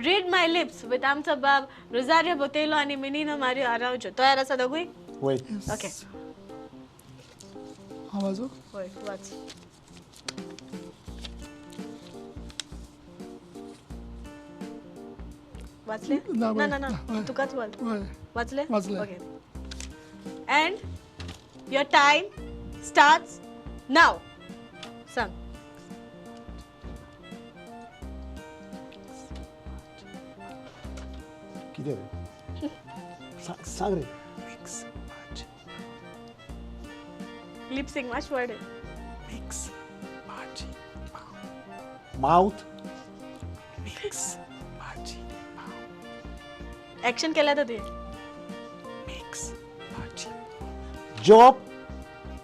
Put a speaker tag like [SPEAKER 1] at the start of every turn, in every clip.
[SPEAKER 1] Read my lips with आमचो बाब Rosario बोतेलो आनी मिनिनो मारियो आरावजो. तयार आसा दोगूय?
[SPEAKER 2] वय.
[SPEAKER 1] ओके.
[SPEAKER 3] हांव वाजो?
[SPEAKER 1] वय, वाच. वाचले?
[SPEAKER 3] ना,
[SPEAKER 1] ना ना ना,
[SPEAKER 3] वय.
[SPEAKER 1] तुकाच वाच.
[SPEAKER 3] वय.
[SPEAKER 1] वाचले?
[SPEAKER 3] वाचले.
[SPEAKER 1] Okay, and your time starts now. सांग.
[SPEAKER 2] कितें रे, सांग सांग रे.
[SPEAKER 3] मिक्स भाजी.
[SPEAKER 1] लिपसिंग मातशें वाडय.
[SPEAKER 3] मिक्स भाजी पाव.
[SPEAKER 2] माउथ.
[SPEAKER 3] मिक्स भाजी पाव.
[SPEAKER 1] ऍक्शन केल्या तर तुवें.
[SPEAKER 3] मिक्स भाजी.
[SPEAKER 2] जॉब.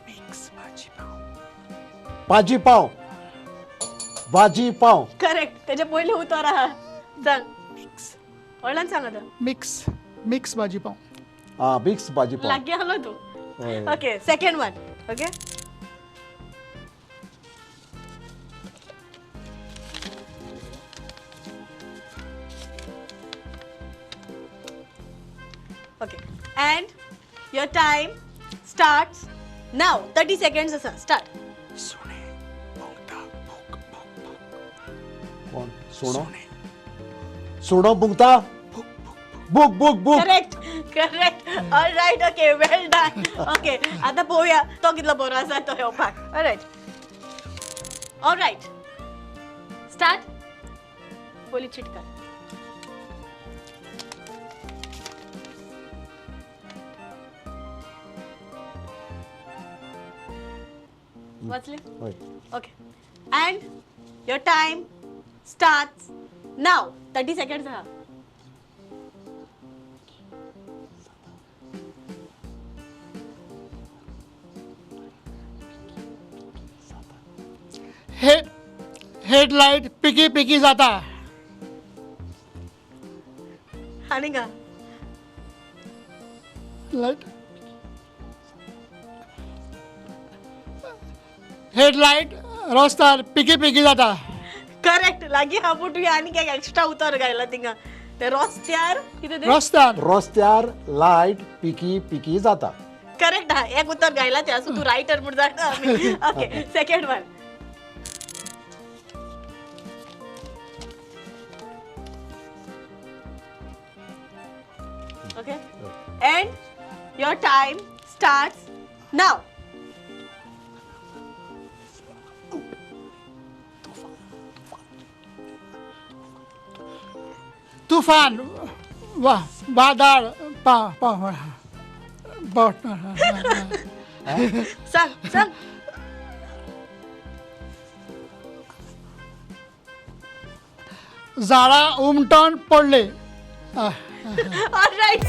[SPEAKER 3] मिक्स भाजी पाव.
[SPEAKER 2] भाजी पाव, भाजी पाव.
[SPEAKER 1] करेक्ट. तेजे पयलें उतर आहा, सांग.
[SPEAKER 3] मिक्स.
[SPEAKER 1] व्हडल्यान सांग आतां.
[SPEAKER 3] मिक्स, मिक्स भाजी पाव.
[SPEAKER 2] आं, मिक्स भाजी पाव.
[SPEAKER 1] लागीं आसलो तूं.
[SPEAKER 2] हय.
[SPEAKER 1] Okay, second one. Okay, okay, and your time starts now. 30 seconds आसा. स्टार्ट.
[SPEAKER 3] सुणे भोंकता भूक भूक भूक.
[SPEAKER 2] कोण सुणो?
[SPEAKER 3] सुणे.
[SPEAKER 2] सुणो बुंकता
[SPEAKER 3] भूक भूक.
[SPEAKER 2] Book book book.
[SPEAKER 1] Correct, correct. All right, okay, well done. Okay, आतां पळोवया तो कितलो बरो आसा तो येवपाक. All right, all right, start. पयली चिटकार. वाचले?
[SPEAKER 2] हय.
[SPEAKER 1] Okay, and your time starts now. 30 seconds आहा.
[SPEAKER 3] हेड हेडलायट पिकी पिकी जाता.
[SPEAKER 1] आनी का?
[SPEAKER 3] लायट, हेडलायट रस्त्यार पिकी पिकी जाता.
[SPEAKER 1] करेक्ट, लागीं हा, पूण तुवें आनी एक एक्स्ट्रा उतर घायला थिंगा. ते रस्त्यार कितें तें?
[SPEAKER 3] रस्त्यार.
[SPEAKER 2] रस्त्यार लायट पिकी पिकी जाता.
[SPEAKER 1] करेक्ट हा, एक उतर घायला ते आसूं, तूं रायटर म्हूण जाणा आमी. Okay, second one. Okay, and your time starts now.
[SPEAKER 3] तुफान वा वादळ पा पा बोट.
[SPEAKER 1] सांग सांग.
[SPEAKER 3] झाडां उमटून पडली.
[SPEAKER 1] All right.